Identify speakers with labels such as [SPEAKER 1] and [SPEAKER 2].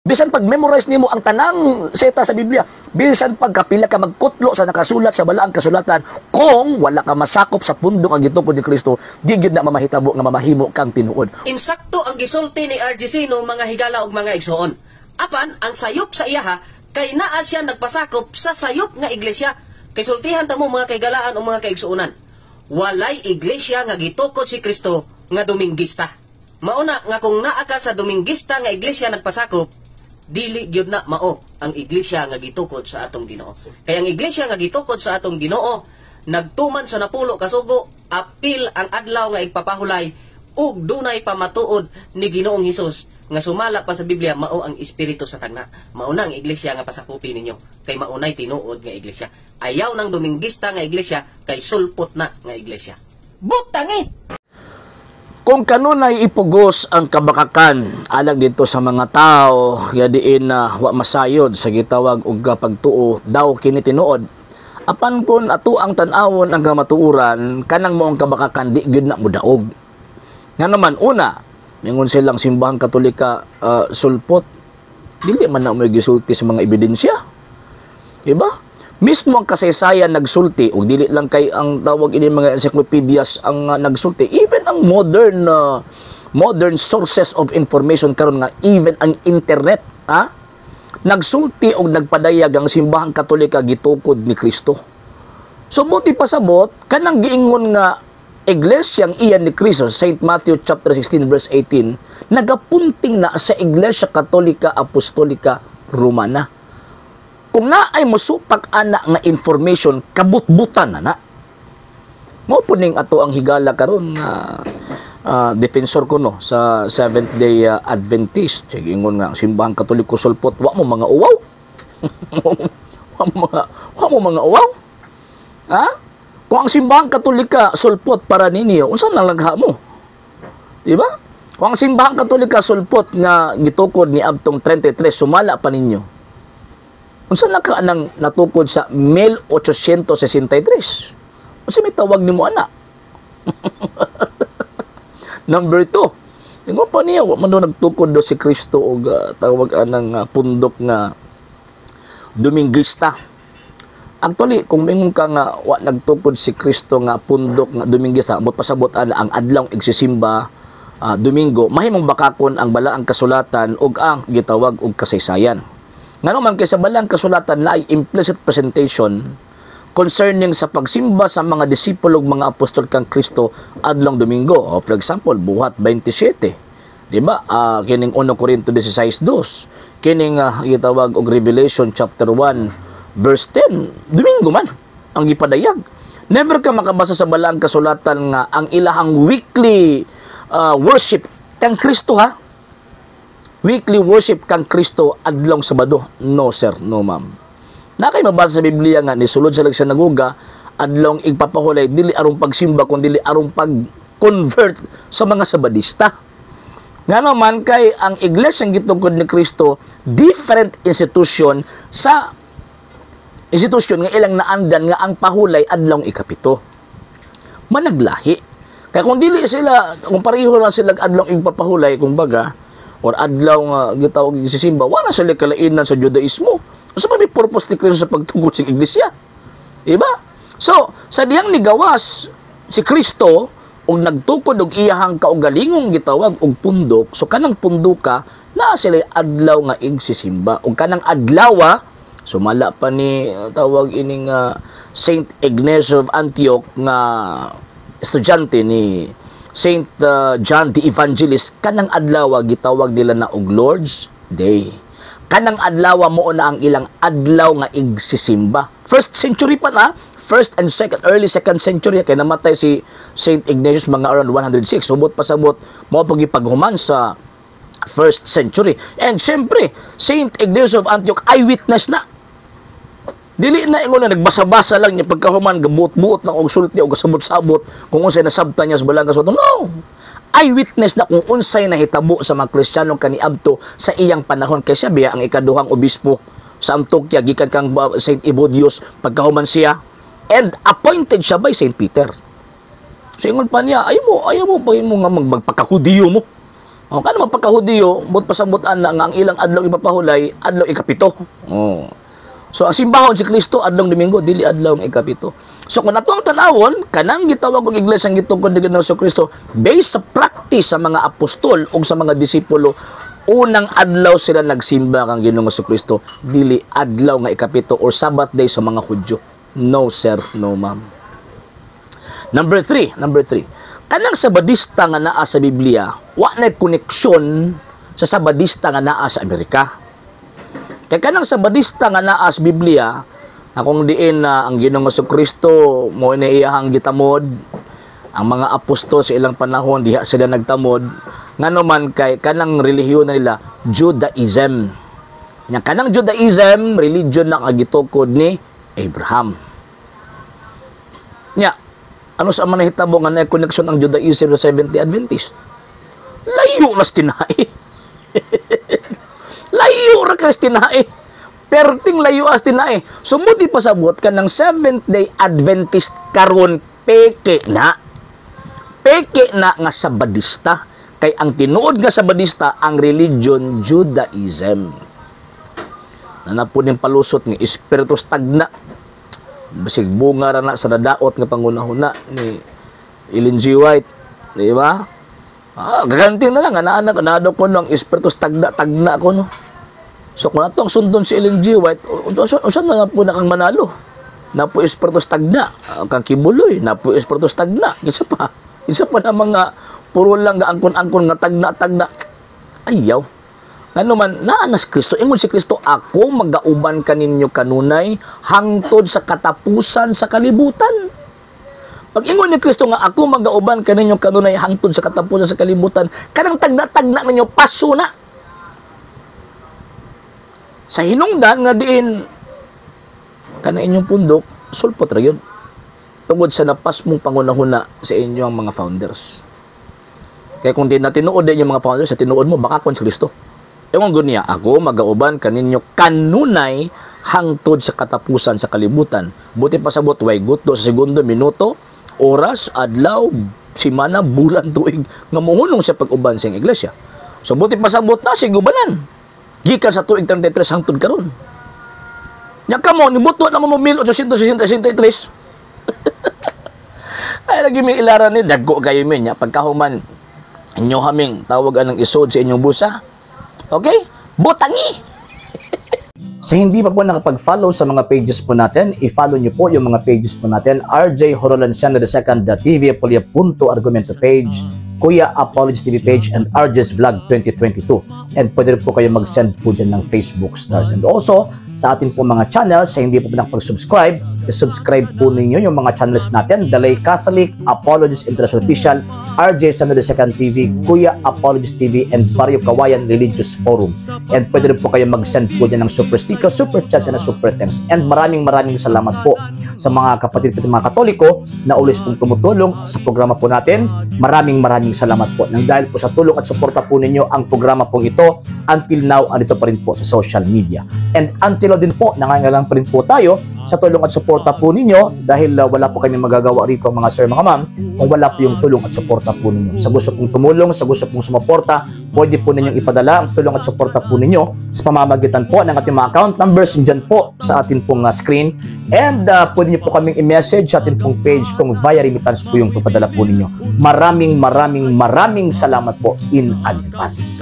[SPEAKER 1] Bisan pag-memorize nimo ang tanang seta sa Biblia, bisan pagkapila ka magkutlo sa nakasulat sa balaang kasulatan, kung wala ka masakop sa pundok ang gitukod ni Kristo, di gyud na mamahitabo nga mamahimo kang tinuod.
[SPEAKER 2] Insakto ang gisulti ni RG Sino, mga higala og mga igsoon. Apan ang sayop sa iyaha kay naa siya nagpasakop sa sayop nga iglesia. Kay sultihan ta mo, mga kahigalaan o mga kaigsuonan. Walay iglesia nga gitukod si Kristo nga Dominguista. Mauna nga kung naa ka sa Dominguista nga iglesia nagpasakop, dili gyud na mao ang iglesia nga gitukod sa atong Ginoo. Kay ang iglesia nga gitukod sa atong Ginoo nagtuman sa 10 ka sugo, apil ang adlaw nga igpapahulay ug dunay pamatuod ni Ginoong Hesus nga sumala pa sa Biblia, mao ang espiritu sa tagna. Mao na ang iglesia nga pasakupi ninyo kay maunay tinuod nga iglesia. Ayaw ng Dominguista nga iglesia kay sulpot na nga iglesia.
[SPEAKER 3] Butangi!
[SPEAKER 1] Kung kanunay ipugos ang kabakakan alang dito sa mga tao nga diin na wa masayod sa gitawag og pagtuo, daw kini tinuod. Apan kun ato ang tan-awon ang kamatuoran, kanang moong kabakakan di gyud na modaog. Nga naman, una, mingon silang Simbahang Katolika sulpot, dili man na mo gisulti sa mga ebidensya. Diba? Mismo ang kasaysayan nagsulti ug dili lang kay ang tawag ini mga encyclopedias ang nagsulti, even ang modern sources of information karon nga even ang internet, ha, nagsulti og nagpadayag ang Simbahang Katolika gitukod ni Kristo. So buti pasabot kanang giingon nga iglesyang iyan ni Kristo, St. Matthew chapter 16 verse 18, nagapunting na sa Iglesia Katolika Apostolika Romana. Kung naay mosupak ana nga information, kabutbutan na na. Mao po ning ato ang higala karon nga defensor ko no sa Seventh Day Adventist. Sige, ingon nga ang Simbahang Katoliko sulpot, wa mo mga uwaw. Wa mo mga uwaw. Ha? Kung ang Simbahang Katolika sulpot para ninyo, unsa nang lagha mo? Di ba? Kung ang Simbahang Katolika sulpot nga gitukod ni adtong 33 sumala pa ninyo, unsa na ka nang natukod sa 1863? Unsa may tawag nimo ana? Number 2. Ingon pa niya, wa man daw nagtukod do si Kristo og tawag anang pundok nga Dominguista. Actually, kung mingon ka nga wa nagtukod si Kristo nga pundok nga Dominguista, ambot pasabot ana ang adlaw igsisimba Domingo, mahimong bakakon ang balaang kasulatan ug ang gitawag og kasaysayan. Ngano man kay sa balaang kasulatan na ay implicit presentation concerning sa pagsimba sa mga disipulo ug mga apostol kang Kristo adlong Domingo. O, for example, Buhat 27. Di ba? Kining 1 Corinto 16:2. Kining gitawag og Revelation chapter 1 verse 10. Domingo man ang gipadayag. Never ka makabasa sa balaang kasulatan nga ang ilahang weekly worship kang Kristo, ha. Weekly worship kang Kristo adlong Sabado. No sir, no ma'am. Na kay mabasa sa Biblia nga nisulod sila sa sinagoga adlong igpapahulay, dili arong pagsimba kun dili arong pag-convert sa mga Sabadista. Ngano man kay ang iglesia gitukod ni Kristo different institution sa institusyon nga ilang naandan nga ang pahulay adlong 7. Managlahi. Kaya kung dili sila, kung pareho lang sila adlong igpapahulay, kumbaga, or adlaw nga gitawag igsisimba, wala sila kalainan sa Judaismo. Unsa pa may purpose ni Kristo sa pagtugot sa iglesia? Diba? So, sa diyang nigawas si Kristo og nagtukod og iyahang kaugalingong gitawag og pundok, so kanang punduka naa sila adlaw nga igsisimba. Ug kanang adlaw, sumala pa ni tawag ining Saint Ignatius of Antioch nga estudyante ni Saint John the Evangelist, kanang adlaw gitawag nila na og Lord's Day. Kanang adlaw mo na ang ilang adlaw nga igsisimba. First century pa na, first and second, early second century, kay namatay si Saint Ignatius mga around 106. Subot pasabot mo pagipaghuman sa first century. And siyempre, Saint Ignatius of Antioch eyewitness na. Dili na ingon na nagbasa-basa lang niya pagkahuman gabuot-buot lang og sulti og kasabot-sabot kung unsay nasabtan niya sa balaang kasulatan. No. Eyewitness na kung unsay nahitabo sa mga Kristiyano kaniadto sa iyang panahon, kay siya biya ang ikaduhang obispo sa Antioquia gikan kang Saint Evodius pagkahuman siya, and appointed siya by Saint Peter. So ingon pa niya, ayaw mo pa mo nga magpakahudiyo mo. O kano magpagkahudiyo, but pasabutan na nga ang ilang adlaw ipapahulay, adlaw 7. Oh. So ang simbahon si Kristo adlaw Domingo, dili adlaw 7. So kung ato ang tan-awon, kanang gitawag og iglesia ang gitukod ni Ginoong Kristo based sa practice sa mga apostol o sa mga disipulo, unang adlaw sila nagsimba kang Ginoong Kristo, dili adlaw nga 7 or Sabbath day sa mga Hudyo. No sir, no ma'am. Number three. Kanang Sabadista nga naa sa Biblia, wa na koneksyon sa Sabadista nga naa sa Amerika. Kay kanang Sabadista nga naa sa Biblia, akong diin na ang Ginoong Kristo mo ni iyahang gitamod, ang mga apostol sa ilang panahon diha sila nagtamod, ngano man kay kanang relihiyon na nila Judaism. Nya kanang Judaism religion na ang gitukod ni Abraham. Nya ano sa man nahitabo nga na connection ang Judaism sa Seventh-day Adventist? Layo na sa tinae. Layo ra ka sa tinae. Perting layo as tinae. So mudi pasabot ka ng Seventh-day Adventist karon peke na. Peke na nga Sabadista. Kay ang tinuod nga Sabadista ang religion Judaism. Na po ning palusot nga espiritus tagna. Basig bunga ra na sa nadaot nga pangunahuna ni Ellen G. White. Di ba? Ah, gaganti na lang, ana-ana kanado ko no, ang espiritus tagna tagna ko no. So kung ato ang sundon si Ellen G. White, unsa na lang po na kang manalo? Napo espiritus tagna, kang kibuloy, napo espiritus tagna, isa pa. Isa pa na mga puro lang nga angkon-angkon nga tagna tagna. Ayaw. Ngano man, naa na si Kristo. Ingon si Kristo, ako magauban kaninyo kanunay hangtod sa katapusan sa kalibutan. Pag ingon ni Kristo nga ako magauban kaninyo kanunay hangtod sa katapusan sa kalibutan, kanang tagna-tagna ninyo paso na. Sa hinungdan nga diin kana inyong pundok, sulpot ra yun. Tungod sa napasmong pangunahuna sa inyong mga founders. Kaya kung di na tinuod din yung mga founders, sa tinuod mo, baka kon si Kristo. Ingon gud niya, ako magauban kaninyo kanunay hangtod sa katapusan sa kalibutan. Buti pasabot, way gutdo sa segundo, minuto, oras, adlaw, simana, bulan, tuig, nga muhunong sa pag-uban sa iglesia. So buti pasabot na, sige ubanan. Gikan sa tuig 33 hangtod karon. Nya kamo nibuto na mo 1863. Ay lagi may ilaran ni dagko kayo min nya pagkahuman inyo haming tawag anang isod sa inyong busa. Okay? Butangi. Sa hindi pa po nakapag-follow sa mga pages po natin, i-follow niyo po yung mga pages po natin. RJ Horolanciano II, TV Apolia Punto Argumento page, Kuya Apologies TV page, and RJ's Vlog 2022. And pwede rin po kayo mag-send po dyan ng Facebook stars. And also, sa atin po mga channels, sa hindi po po nakapag-subscribe, i-subscribe po ninyo yung mga channels natin. The Lay Catholic, Apologies International Official, RJ Sano II TV, Kuya Apologies TV, and Barrio Kawayan Religious Forum. And pwede rin po kayo mag-send po dyan ng super sticker, super chats, and super thanks. And maraming maraming salamat po sa mga kapatid po mga Katoliko na ulis pong tumutulong sa programa po natin. Maraming maraming salamat po. Nang dahil po sa tulong at suporta po ninyo ang programa pong ito, until now, andito pa rin po sa social media. And until now din po, nangangailangan pa rin po tayo sa tulong at suporta po ninyo dahil wala po kami magagawa rito, mga sir, mga ma'am, kung wala po yung tulong at suporta po ninyo. Sa gusto pong tumulong, sa gusto pong sumuporta, pwede po ninyong ipadala ang tulong at suporta po ninyo sa pamamagitan po ng ating mga account numbers dyan po sa ating pong screen. And pwede niyo po kaming i-message sa ating pong page kung via remittance po yung papadala po ninyo. Maraming maraming maraming salamat po in advance.